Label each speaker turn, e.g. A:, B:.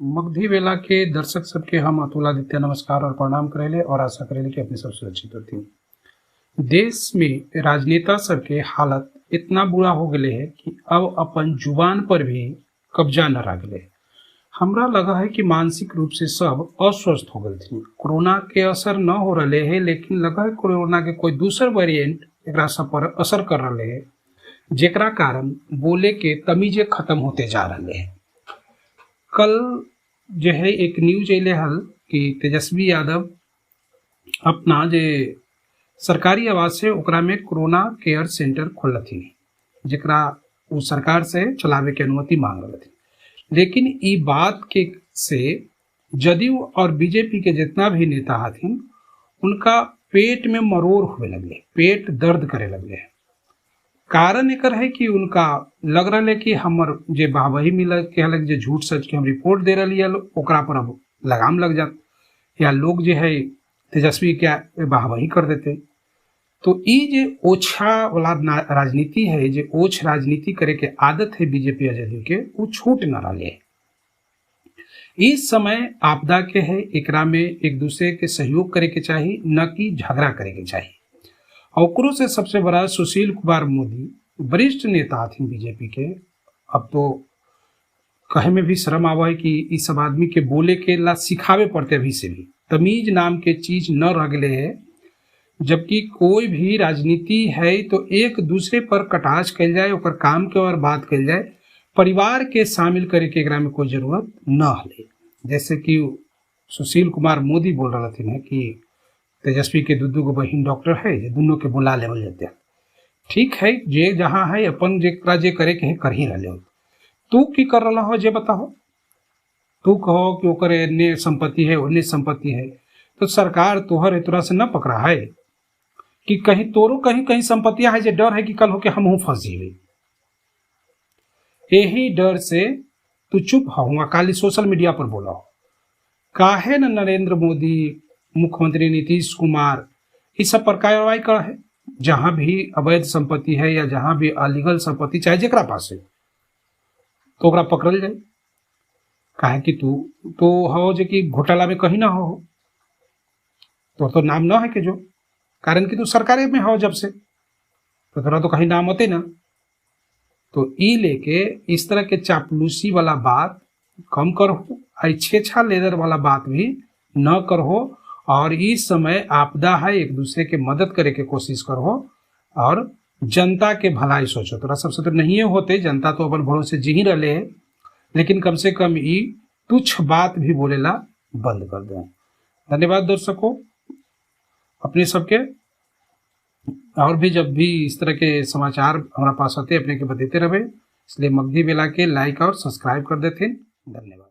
A: मगधी वेला के दर्शक सबके हम अतुल आदित्य नमस्कार और प्रणाम करेले और आशा करेले कि अपने सब सुरक्षित होती। देश में राजनेता सबके हालत इतना बुरा हो गए है कि अब अपन जुबान पर भी कब्जा न रह गए। हमरा लगा है कि मानसिक रूप से सब अस्वस्थ हो गए थी। कोरोना के असर न हो रहे है, लेकिन लगा है कोरोना के कोई दूसर वेरिएंट एकरा सब पर असर कर रहे है, जेकरा कारण बोले के तमीजे खत्म होते जा रहे है। कल जो है एक न्यूज अले हल कि तेजस्वी यादव अपना जे सरकारी आवास है ओकरा में कोरोना केयर सेंटर खोलथिन, जेकरा वो सरकार से चलावे के अनुमति मांग रहे थे। लेकिन ई बात के से जदयू और बीजेपी के जितना भी नेता हथिन उनका पेट में मरोड़ हुए लगले, पेट दर्द करे लगले। कारण एकर है कि उनका लग रहा है कि हमर जे बाहबही मिल के हलक, जे झूठ सच के हम रिपोर्ट दे रही है ओकरा पर अब लगाम लग जात, या लोग जे है तेजस्वी के बाहबही कर देते। तो ई जे ओछा वाला राजनीति है, जे ओछ राजनीति करे के आदत है बीजेपी और जदयू के, वो छूट न रहा है। इस समय आपदा के है, एकरा में एक दूसरे के सहयोग करे के चाही, न कि झगड़ा करे के चाही। और से सबसे बड़ा सुशील कुमार मोदी वरिष्ठ नेता हथिन बीजेपी के। अब तो कहे में भी शर्म आवा है कि इस सब आदमी के बोले के ला सिखावे पड़ते, अभी से भी तमीज नाम के चीज न रह गए है। जबकि कोई भी राजनीति है तो एक दूसरे पर कटाक्ष कल जाए, ओकर काम के और बात कल जाए, परिवार के शामिल करे के एकरा में कोई जरूरत न हले। जैसे कि सुशील कुमार मोदी बोल रहा थी कि तेजस्वी के दू गो बहिन डॉक्टर है, जे दोनों के बुला लेवल जाते हैं। ठीक है, जे जहाँ है अपन जेकरा जे करे के है कर ही रहे हो। तू की कर रहा हो जे बताओ, तू कहो कि ओकर एन्ने संपत्ति है ओन्ने संपत्ति है, तो सरकार तोहर तोरा से न पकड़ा है कि कहीं तोरो कहीं कहीं संपत्तियां है, जे डर है कि कल होके हम फंस जेबे। यही डर से तू चुप हो, खाली सोशल मीडिया पर बोला हो। काहे न नरेंद्र मोदी, मुख्यमंत्री नीतीश कुमार इस सब पर कार्रवाई कर है? जहां भी अवैध संपत्ति है या जहां भी अलीगल संपत्ति चाहे जेकरा पास है तो ओकरा पकड़ल जाए। काहे कि तू तो हो जे कि घोटाला में कहीं ना हो, तो नाम न है के जो, कारण कि तू सरकारे में हो जब से, तो तोरा तो कहीं नाम होते ना। तो ई लेके इस तरह के चापलूसी वाला बात कम करहो, आई छेछा लेदर वाला बात भी न करहो। और इस समय आपदा है, एक दूसरे के मदद करे के कोशिश करहो और जनता के भलाई सोचो। तोरा सबसे तो नहीं होते, जनता तो अपन भरोसे जी ही रहे है, लेकिन कम से कम ई तुच्छ बात भी बोलेला बंद कर दें। धन्यवाद दर्शकों अपने सबके। और भी जब भी इस तरह के समाचार हमारा पास आते अपने के बताते रहे, इसलिए मगधी बेला के लाइक और सब्सक्राइब कर देते। धन्यवाद।